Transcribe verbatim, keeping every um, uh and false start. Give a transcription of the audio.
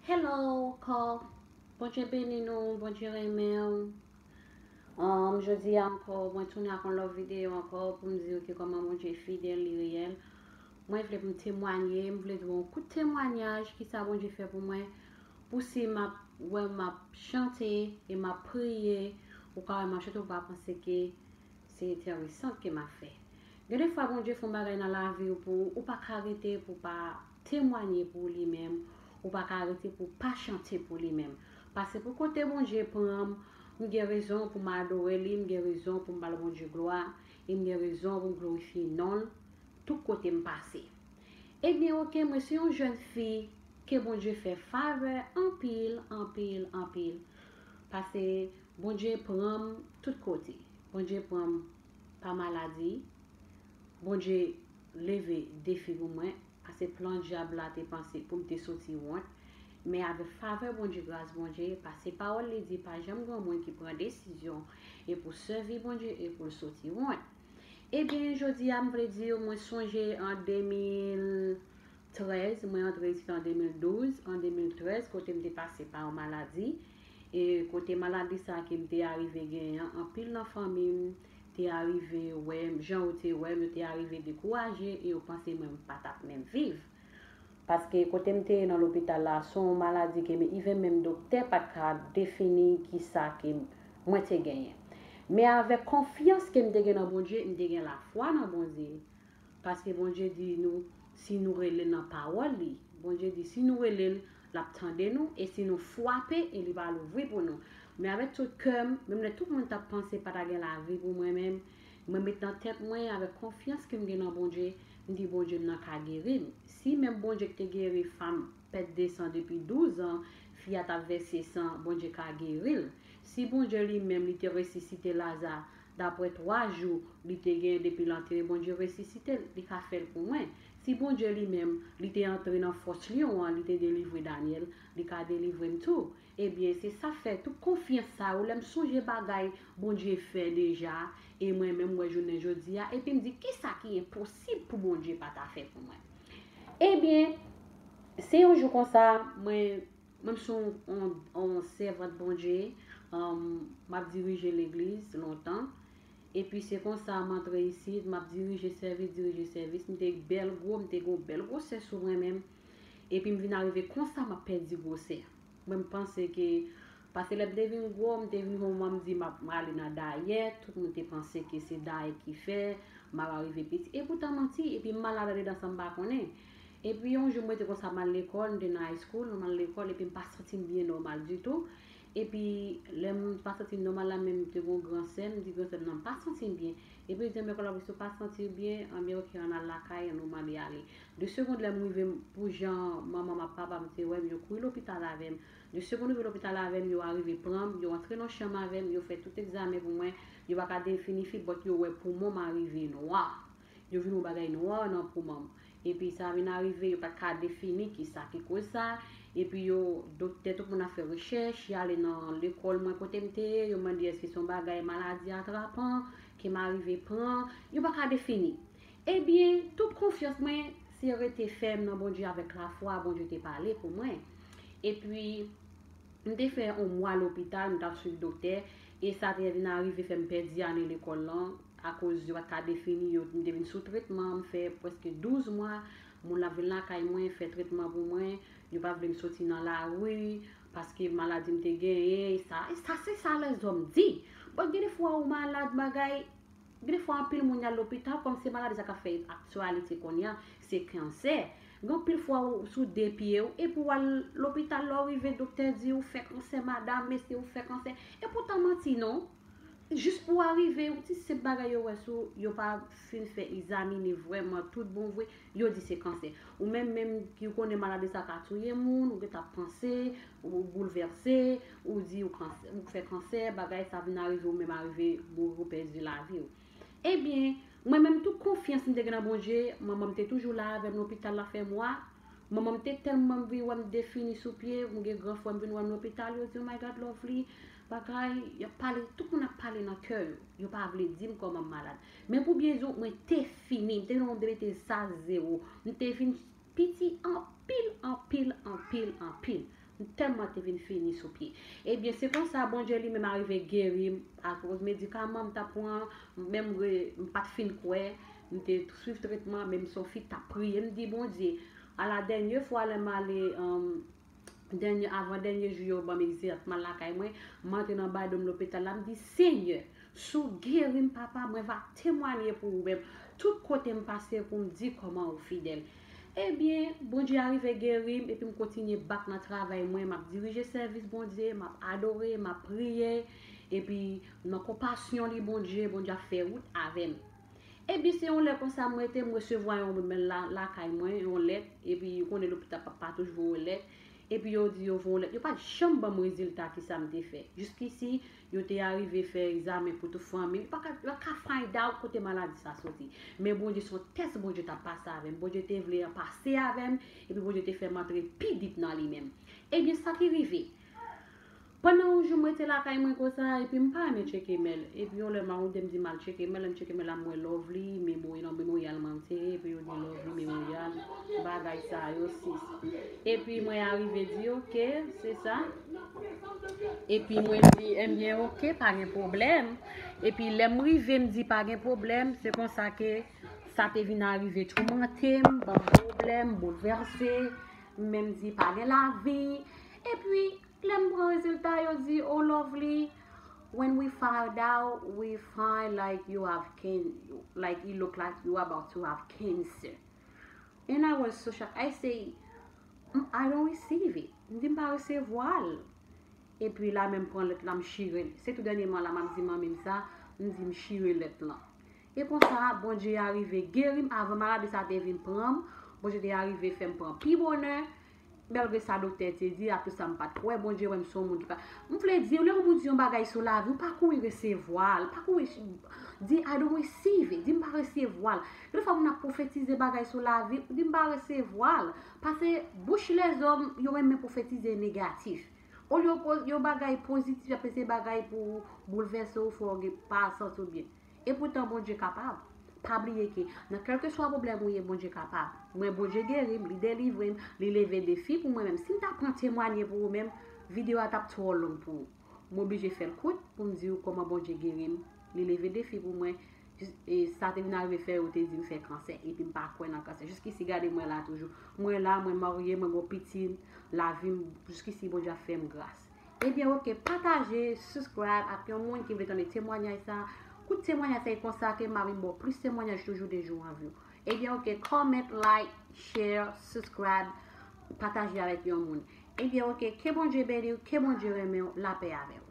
Hello, kò. Bondye beni nou, Bondye renmen w. Um, jodi a ankò, mwen tounen ak yon lòt videyo ankò pou m di w ke kòman Bondye fidèl, li reyèl. Mwen vle pou m temwanye, m vle di w yon kout temwanyaj ki sa Bondye fè pou mwen. Pou si m ap wè m ap chante e m ap priye, ou ka wè m ap chante, ou pa panse ke se enteresan ke m ap fè. Gen de fwa Bondye fè yon bagay nan lavi w pou ou, ou pa ka rete pou pa temwanye pou li menm, ou pa ka rete pou pa chante pou li menm. Paske pou kote Bondye pran m, m gen rezon pou m adore li, m gen rezon pou m ba Bondye glwa, e m gen rezon pou m glorifye non l tout kote m pase. Ebyen, oke, mwen se yon jèn fi ke Bondye fè favè anpil, anpil, anpil. Paske Bondye pran m tout kote. Bondye pran m pa maladi. Bondye leve defi pou mwen. Paske plan dyab la te panse pou m te soti wont. Men avèk favè Bondye, gras Bondye, paske pawòl li di pa janm gen moun ki pran desizyon e pou sèvi Bondye e pou l soti wont. Ebyen, jodi a, m vle di w, mwen sonje an de mil trèz, mwen antre isit an de mil douz, an de mil trèz, kote m te pase pa yon maladi. E kote maladi sa ke m te arive genyen an, anpil nan fanmi m te arive wè m, jan yo te wè m, yo te arive dekouraje e yo panse mwen m pa t ap menm viv. Paske kote m te ye nan lopital la, se yon maladi ke m, even menm doktè pa t ka defini ki sa ke mwen te genyen. Men avèk konfyans ke m te gen nan Bondye, m te gen lafwa nan Bondye. Paske Bondye di nou, si nou rele l nan pawòl li, Bondye di, si nou rele l, l ap tande nou, e si nou frape, e li va louvri pou nou. Men avèk tout kè m, menm lè tout moun t ap panse pa ta gen lavi pou mwen menm, mwen met nan tèt mwen, avèk konfyans ke m gen nan Bondye, m di, Bondye m nan ka geri m. Si menm Bondye ki te geri fanm pèt de san depi douz an, fi a t ap vèse san, Bondye ka geri l. Si Bondye li menm, li te resisite Laza, daprè twa jou li te gen depi l antere, Bondye resisite l, li ka fè l pou mwen. Si Bondye li menm, li te antre nan fòs lyon an, li te delivre Danyèl, li ka delivre m tou. Ebyen, se sa fè tout konfyans sa yo, lè m sonje bagay Bondye fè deja, e mwen menm, mwen, jounen jodi a, epi m di, kisa ki enposib pou Bondye pa ta fè pou mwen? Ebyen, se yon jou konsa, mwen, mwen, m se yon, yon, yon sèvant Bondye, um, m ap dirije legliz lontan. Epi se konsa, m antre isit, m ap dirije sèvis, dirije sèvis. M te bèl gwo, m te gen yon bèl gwosè sou mwen menm. Epi m vin arive konsa, m ap pèdi gwosè. Mwen, m panse ke, paske lè m te vin gwo, m te vin yon moman, m di, m ap, m ale nan dayèt, tout moun te panse ke se dayèt ki fè, m ap arive piti. E poutan manti, epi m malad andedan san m pa konnen. Epi yon jou, mwen te konsa, m al lekòl, m te nan high school, m al lekòl, epi m pa santi m byen nòmal ditou. Epi, lè m pa santi m nòmal la, menm m te gen yon gran sè m, m di gran sè m, non, m pa santi m byen. Epi, li di, men, Kòlòbis, ou pa santi w byen, anben, oke, ann al lakay, ann nou mande ale. De segonn, lè m rive, pou jan manman m ak papa m te wè m, yo kouri lopital avè m. De segonn rive lopital avè m, yo arive pran m, yo antre nan chanm avè m, yo fè tout egzamen pou mwen, yo pa ka defini fi, but yo wè poumon m arive nwa. Yo vin yon bagay nwa nan poumon m. Epi sa vin arive, yo pa t ka defini kisa ki koz sa. Epi yo, doktè, tout moun ap fè rechèch, y ale nan lekòl mwen kote m te ye, yo mande èske se yon bagay maladi atrapan ke m arive pran. Yo pa ka defini. Ebyen, tout konfyans mwen, se rete fèm nan Bondye avèk lafwa, Bondye te pale pou mwen. Epi, m te fè yon mwa lopital, m t ap swiv doktè, e sa te vin arive fè m pèdi ane lekòl lan, akoz yo pa t ka defini, yo, m te vin sou tretman, m fè prèske douz mwa, moun la vin lakay mwen, fè tretman pou mwen, yo pa vle m soti nan lari, paske maladi m te genyen, e sa, e sa se sa lèzòm di. Bon, gen de fwa ou malad, bagay, gen de fwa anpil moun y al lopital, kòm se maladi sa k ap fè aktyalite kounye a, se kansè. Gen anpil fwa ou sou de pye w, epi w al lopital, lè w rive, doktè di ou fè kansè, madanm, mesye, ou fè kansè. E poutan manti non. Jis pou w arive, yon ti senp bagay yo wè sou, yo pa fin fè egzamine vrèman tout bon vre, yo di se kansè. Ou menm, menm ki w konnen maladi sa ka touye moun, ou gentan ap panse, ou boulvèse, ou di ou kansè, ou fè kansè, bagay sa vin arive, ou menm arive mouri, ou pèdi lavi w. Ebyen, mwen menm tout konfyans m te gen nan Bondye, manman m te toujou la avè m lopital la fè mwa. Manman m te tèlman vin wè m defini sou pye, m gen gran frè m vin wè m lopital, yo di, "Oh my God, Lovely, bagay, y ap pale, tout moun ap pale nan kè yo. Yo pa vle di m kòman m malad." Men pou byen di w, mwen te fini, m te vin yon de mete sa zewo. M te vin piti anpil, anpil, anpil, anpil. M tèlman te vin fini sou pye. Ebyen, se konsa Bondye li menm arive geri m akoz medikaman m t ap pran, menm re- m pa t fin kwè, m te swiv tretman, men m se yon fi k t ap priye, m di Bondye, ala dènye fwa lè m ale, um, dènye, avan dènye jou yo ban m egzak m al lakay mwen, m antre nan badonm lopital la, m di Senyè, si w geri m papa, mwen va temwanye pou ou menm, tout kote m pase pou m di kòman ou fidèl. Ebyen, Bondye arive geri m, epi m kontinye back nan travay mwen, m ap dirije sèvis Bondye, m ap adore, m ap priye, epi nan konpasyon li Bondye, Bondye ap fè wout avè m. Ebyen, se yon lè konsa m rete, m resevwa yon moun men la, lakay mwen, yon lèt, epi ou konnen lopital pa, pa toujou voye lèt, epi yo di yo voye yon lèt, yo pa t janm ban m rezilta kisa m te fè. Jiskisi, yo te arive fè egzamen pou tout fanmi m, yo pa ka, yo pa ka find out kote maladi sa soti. Men Bondye se yon tès Bondye t ap pase avè m. Bondye te vle pase avè m, epi Bondye te fè m antre pi deep nan li menm. Ebyen, sa ki rive? Pandan yon jou, mwen te lakay mwen konsa, epi m pa renmen tcheke mèl. Epi yon lè, Maroon te m di m al tcheke mèl, lè m tcheke mèl la, m wè Lovely, memori nan memoryal mwen, m te, epi yo di Lovely memoryal, bagay sa yo, sis. Epi mwen arive di, ok, se sa. Epi mwen di, ebyen, ok, pa gen pwoblèm. Epi lè m rive, m di pa gen pwoblèm, se konsa ke sa te vin arive toumante m, ban m pwoblèm, boulvèse, m menm di pa gen lavi. Epi, lè m pran rezilta, yo di, oh Lovely, when we find out, we find like you have can, like it look like you about to have cancer. And I was so shocked. I say, "Mm, I don't receive it." M di m pa resevwa l. Epi la menm pran lèt la, m chire l. Se tou dènyèman la, m ap di manmi m sa, m di m chire lèt lan. E konsa, Bondye arive geri m avan maladi sa te vin pran m. Bondye te arive fè m pran pi bonè. Malgre sa doktè te di, ak tout sa m pa t kwè, Bondye wè m se yon moun ki pa. M vle di, lè yon moun di yon bagay sou lavi, ou pa kouri resevwa l, pa kouri ch- di, "I don't receive it," di, "M pa resevwa l." Gen fwa moun ap pwofetize bagay sou lavi, ou di, "M pa resevwa l." Paske bouch lèzòm, yo renmen pwofetize negatif. Olye yo po- yo bagay pozitif, y ap eseye bagay pou boulvèse w, fè w gen- pa santi w byen. Epoutan, Bondye kapab. Pa bliye ke nan kèlkeswa pwoblèm ou ye, Bondye kapab. Mwen, Bondye geri m, li delivre m, li leve defi pou mwen menm. Si m ta pran temwanye pou ou menm, videyo a t ap twò long pou ou. M oblije fè l kout pou m di w kòman Bondye geri m, li leve defi pou mwen. Jis- e sa te vin arive fè yo te di m fè kansè, epi m pa kwè nan kansè. Jiskisi, gade mwen la toujou. Mwen la, mwen marye, mwen gon pitit, lavi m, jiskisi Bondye ap fè m gras. Ebyen, ok, pataje, subscribe ak yon moun ki vle tande temwanyaj sa. Kout temwanyaj sa e konsa ke m ap vin ba w plis temwanyaj toujou de jou an vi w. Ebyen, ok, comment, like, share, subscribe, pataje avèk yon moun. Ebyen, ok, ke Bondye beni w, ke Bondye renmen w, lapè avè w.